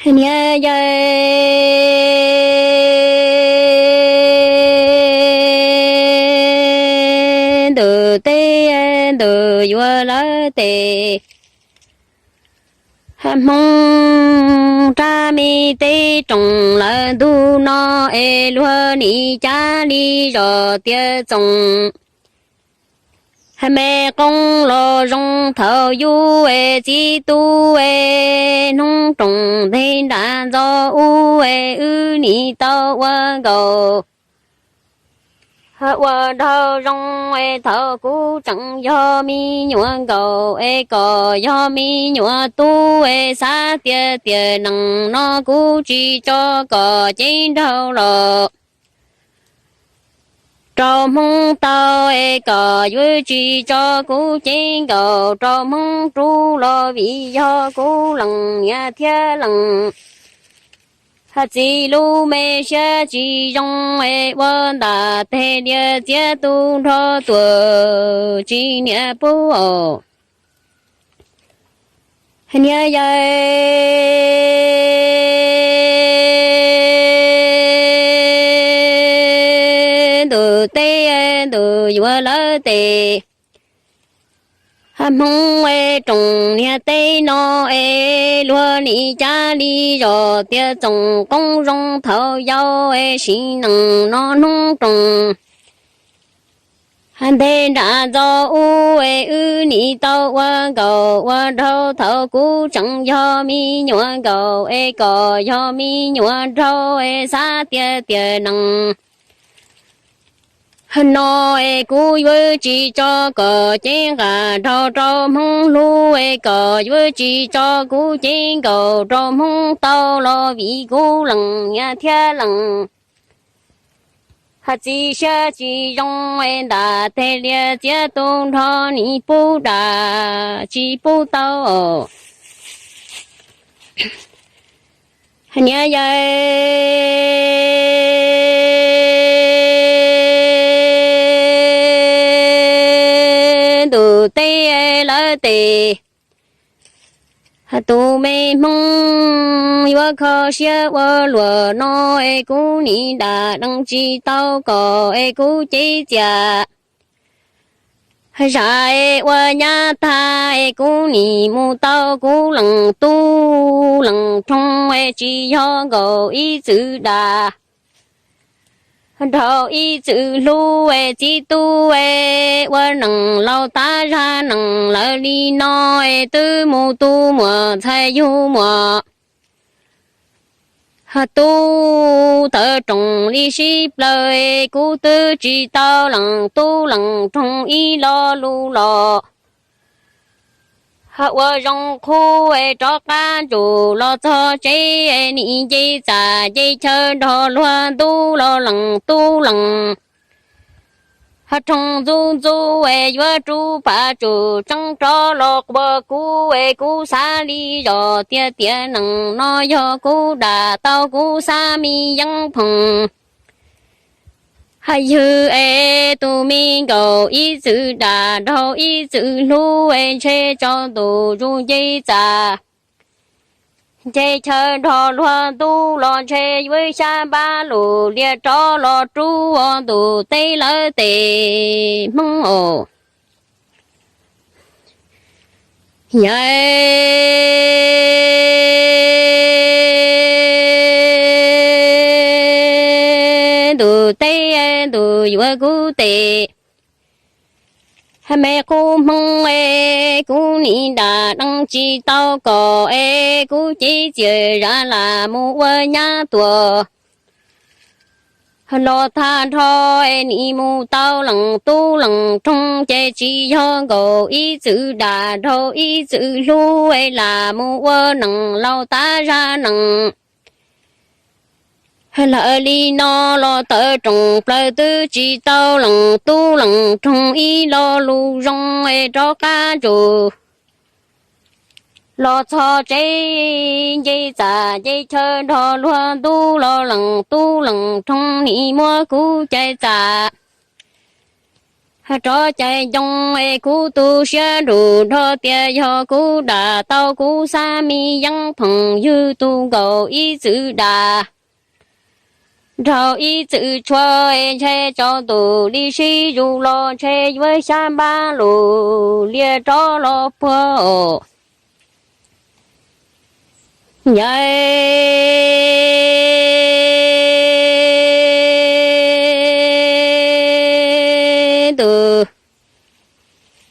Niag yawg ntug teb ntug yuav lawv tes, Hmoob rab me teb roos lawv ntug no es luag nim cab li zos tiav txoos. Me qoob los zoo thaum yus es txiv tub es hnub roos nteg nram ntxo ub es wb nim tau ua nkaus. Ua nraug zoo es thaum kuv tseem yog me nyuam nkaus es kom yog me nyuam tub es xav tias tiam nees no kuv tsis tso kom cev nraug los rau Hmoob tau es kom yuav tsis tso kuv cev nkaus rau Hmoob rub los vim yog kuv lees niam thiab lees txiv lub me siab tsis zoo es ua ntam teg lias txiav tu nrho tuag tsis niam pub os. Niag yawg ntug teb ntug yuav lawv tes, Hmoob es roos niag teb no es luag nim cab li zos tiav txoos qoob zoo thaum yau es sim nees no hnub roos nteg nram ntxo ub es wb nim tau ua nkaus ua nraug thaum kuv tseem yog me nyuam nkaus es kom yog me nyuam nraug es xav tias tiam nees no es kuv yuav tsis tso kom cev nqa nrog rau Hmoob hlub es kom yuav tsis tso kuv cev nkaus rau Hmoob tau los vim kuv lees niam thiab lees txiv siab tsis zoo es ntam teg lias txiav tu nrho nim pub dam tsis pub tau. Niag yawg ntug teb lawv tes, tus me Hmoob yuav kho siab ua luam no es kuv nim dam dees tsis tau kom es kuv cev txias zam es ua nyab tag es kuv nim mus tau kuv lees tub lees roo es tsis yog nkaus ib txwm dam nrog ib txwm hlub es txiv tub es ua nees laus tab zaj nees lawm li no es twb mus tu muam ntxhais yug muam tub tawv roos li sib plaws es kuv twb tsis tau lees tub lees roo ib lo lus los ua zoo qhuav es rov qab ntsum los txog tsev es nim nce txam nce chaw nrog luag ntub los lees tub lees roo ntxub ntxub es yuav rub pas tsum tseeb rov los quas kuv es kuv xav li zos tias tiam nees no yog kuv dam tau kuv xav me yeeb phoom ywg es tus me nkaus ib txwm dam nrog ib txwm hlub es ntshe tsaus ntuj zus nce txam nce chaw nrog luag ntub los ntshe yuav xyab npab lus lias rov los rub ua ntuj teb lawv tes Hmoob os. Yawg ntug teb ntug yuav kuv tes, me qub Hmoob es kuv nim dam dees tsis tau kom es kuv cev txias zam lam mus ua nyab tuag los tag nrho es nim mus tau lees tub lees roo ces tsis yog nkaus ib txwm dam nrog ib txwm hlub es lam mus ua nees laus tab zaj nees lawm li no los tawv roos plaws twb tsis tau lees tub lees roo ib lo lus zoo es rov qab ntsum los txog tsev nce txam nce chaw nrog luag ntub los lees tub lees roo nim muab kuv cais txam Rov cais ncoo es kuv tu siab nrug nrho tias yog kuv dam tau kuv xab me yeeb phoom ywg tus nkaus ib txwm dam nraug ib txwm tshua es ntshe tsaus ntuj li sib zus los ntshe yuav xyab npab lug liaj rov los puag os. Yawg ntuj,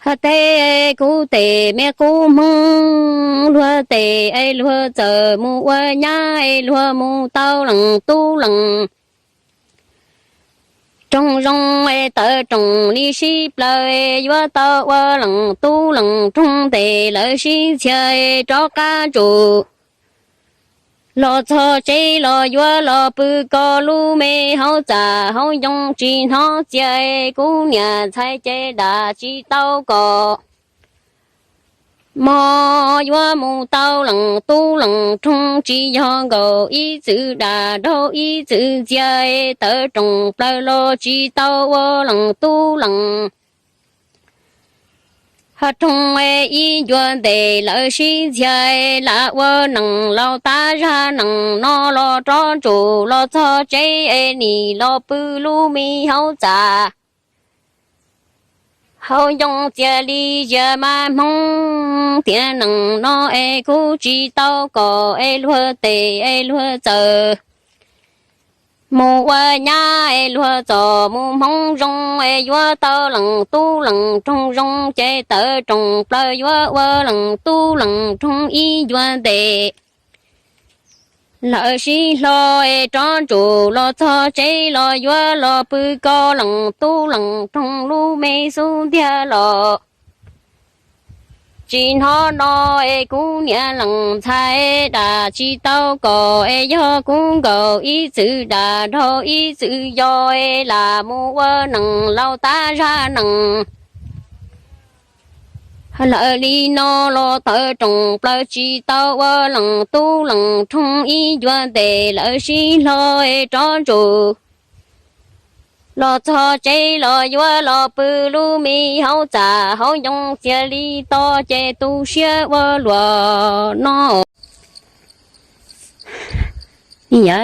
hab teb kuv tes me qub Hmoob, luag tes es luag txawm mus ua nyab es luag mus tau leej tub leej roog zoo es tawv roos li sib plaws es yuav tau ua leej tub leej roog tes lawv sib ntxhias es rov qab ntsum los txog tsev los yuav los pw koj lub me hauv txaj hauv ncoo tsis hnov txias es kuv niam ntxhais ces dam tsis tau kom mog yuav mus tau leej tub leej roog tsis yog nkaus ib txwm dam nraug ib txwm ntxias es tawv roos plaws los tsis tau ua leej tub leej hab roog es ib ncua ntes lawv sib ntxhias es lam ua neej laus tab zag neej no los rov ntsum los txog tsev es nim los pw lub me hauv txaj hauv ncoo txias li zias mas Hmoob tiam neej no es kuv tsis tau kom es luag tes es luag txawm mus ua nyab es luag txawm mus Hmoob zoo es yuav tau leej tub leej roog zoo ces tawv roos plaws yuav ua leej tub leej roog ib ncua ntes lawv sib hlo es rov ntsum los txog tsev los yuav los pw koj leej tub leej roog lub me xub ntiag los tsis hnov no es kuv niam leej ntxhais dam tsis tau kom es yog kuv nkaus ib txwm dam nraug ib txwm yos es lam mus ua neej laus tab zag neej lawm li no los tawv roos plaws tsis tau ua leej tub leej roog ib ncua ntes lawv sib hlo es rov ntsum los txog tsev los yuav los pw lub me hauv txaj hauv ncoo txias li to ces tu siab ua luaj no. Yawg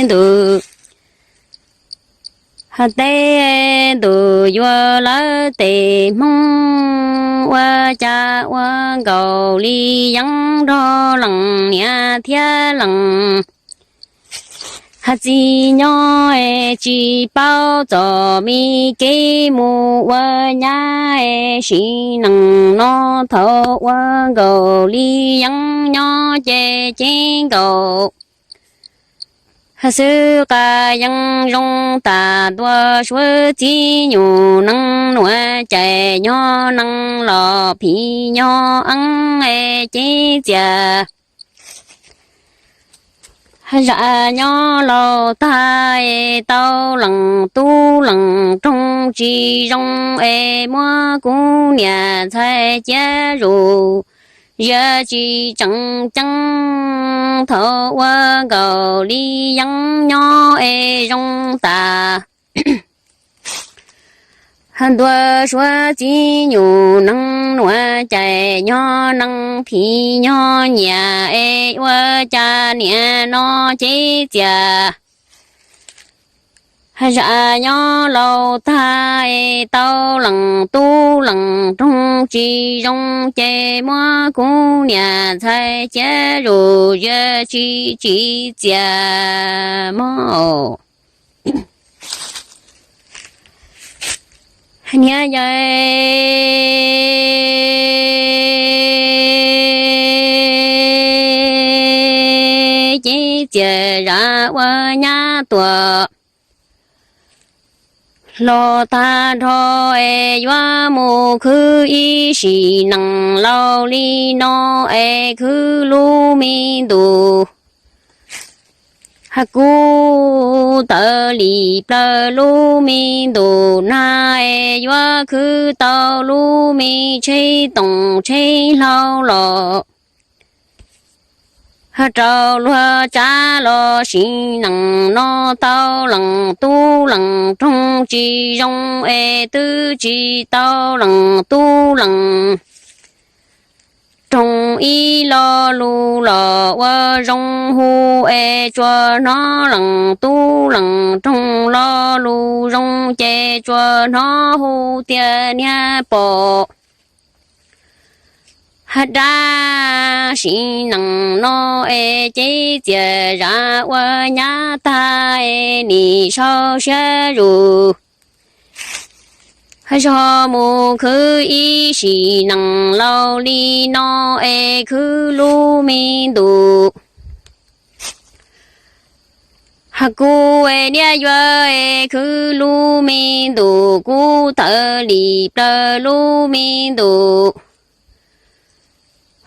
ntuj, hab teb ntuj yuav lawv tes Hmoob ua cas ua nkaus li yeeb nrog leej niam thiab leej hab txiv nyob es tsis paub txom mi kev mus ua nyab es sim neej no thaum ua nkaus li yeeb nyob ces ceeb nkaus xwb qas yeeb zoo tas ntua suav txiv nyuj neej nuav cais nyob neej los phim nyob eeb es ceeb txias zam nyob laus tag es tau leej tub leej roog tsis zoo es muab kuv niam ntxhais ciab zus yawg tsis tseem ceeb thaum ua nkaus li yeeb nyob es zoo tas ntua suav txiv nyuj neej nuav cais nyob neej phim nyob nyias es ua cas niam no ceeb txias zam nyob laus tag es tau leej tub leej roog tsis zoo ces muab kuv niam ntxhais ciab zus yawg tsis tsim txias mog. Niam yawg ceeb txias zam ua nyab tuam hlo tag nrho es yuav mus khwv ib sim neej laus li no es khwv lub me ntuj hab kub tawv li plaws lub me ntuj nag es yuav khwv tau lub me tsheb toom tsheb hlau los Ho rau luag tsav los sim neej no tau leej tub leej roog tsis zoo es twb tsis tau leej tub leej roog ib lo lus los ua zoo hu es tsuas hnov leej tub leej roog lo lus zoo ces tsuas hnov hu tias niag pom. Ho dab sim neej no es ces txias zam ua nyab tag es nim sau siab zus. Ho zog mus khwv ib sim neej laus li no es khwv lub me ntuj. Ho kuv es niaj yuav es khwv lub me ntuj, kuv tawm li plaws lub me ntuj.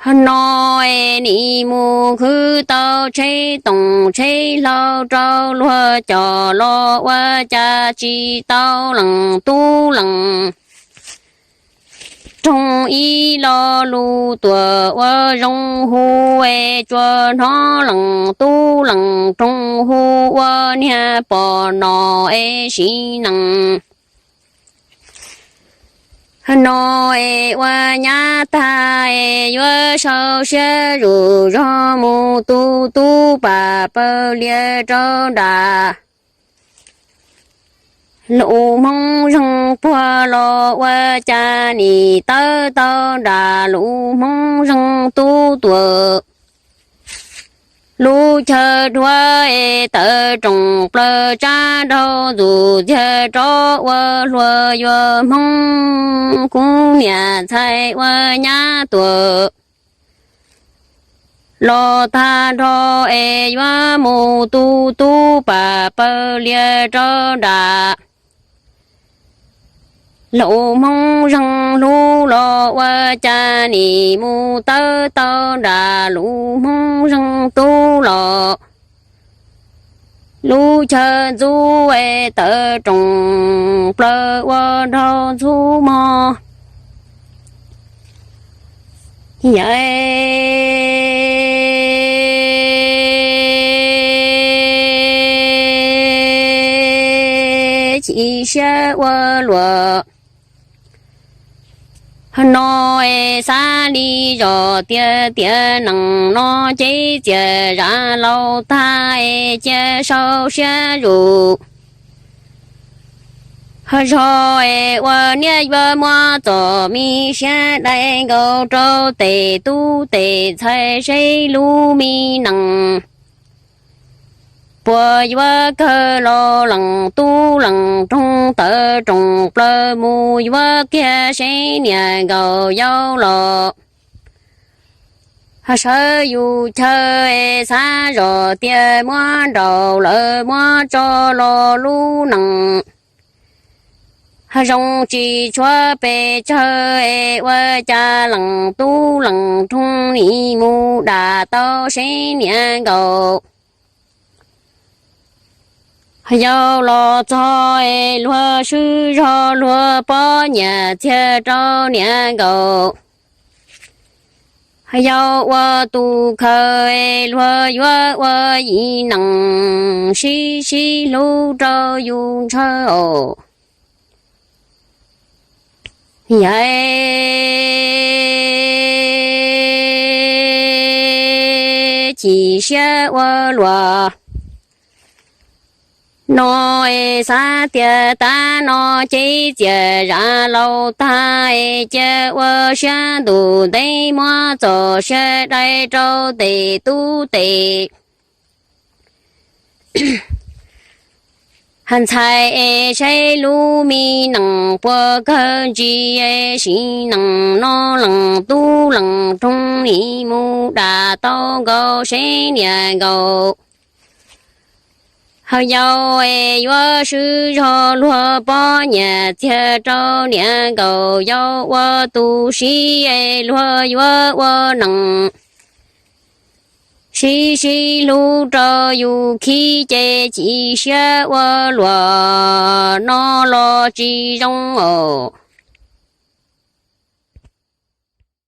Ho no es nim mus khwv tau tsheb toom tsheb hlau rau luag coj los ua cas tsis tau leej tub leej roog ib lo lus tuaj ua zoo hu es tsuas hnov leej tub leej roog hu ua niag pom no es sim neej no es ua nyab tag es yuav sau siab zus zog mus tu tub pam pawg lias rau nram lub hmoov zeeg puag los ua cas nim tawm tau nram lub hmoov zeeg tub tuaj. Lub chaw dhuav es tawv rooj plaws tsab nraug ntxuj txiag rov ua hluas yuav hmoov kub niam ntxhais ua nyab tuaj. Los tag nrho es yuav mus tu tub pam pawg lias rau nram lub hmoov zeeg hlub los ua cas nim mus tawm tau nram lub hmoov zeeg tub los. Lub chaw ntxub es tawv rooj plaws ua nraug ntxub mog. Yawm chim siab ua luam. No es xav li zos tias tiam neej no ces txias zam laus tag es cia sau siab zus. Ho zog es ua niaj yuav muab txom me siab dai nkaus rau tes tub tes ntxhais seb lub me neej puas yuav kawg los leej tub leej roog tawv rooj plaws mus yuav kiag seb niam nkaus yau los. Ho sawv yus chaw es xav zos tias muab nraum lawv muab tso los lub neej ho zoo tsis tshuav pes tsawg es ua cas leej tub leej roog nim mus dam tau seb niam nkaus yau los txog es luag swb zog luag poj niam txiag rau niam nkaus. Yau ua tus khaws es luag yuav ua yim neej sib sib hlub rau yus ntshaw os. Yawm chim siab ua luam. No es xav tias tav no ces txias zam laus tag es cia ua siab ntuj ntev muab txom siab dai rau tes tub tes ntxhais es seb lub me neej puas kawg ntsis es sim neej no leej tub leej roog nim mus dam tau nkaus seb niam nkaus. Ho yau es yuav swb zog luag poj niam txiag rau niam nkaus yau ua tus sib es luag yuav ua neej sib sib hlub rau yus khib ces chim siab ua luam no los tsis zoo os.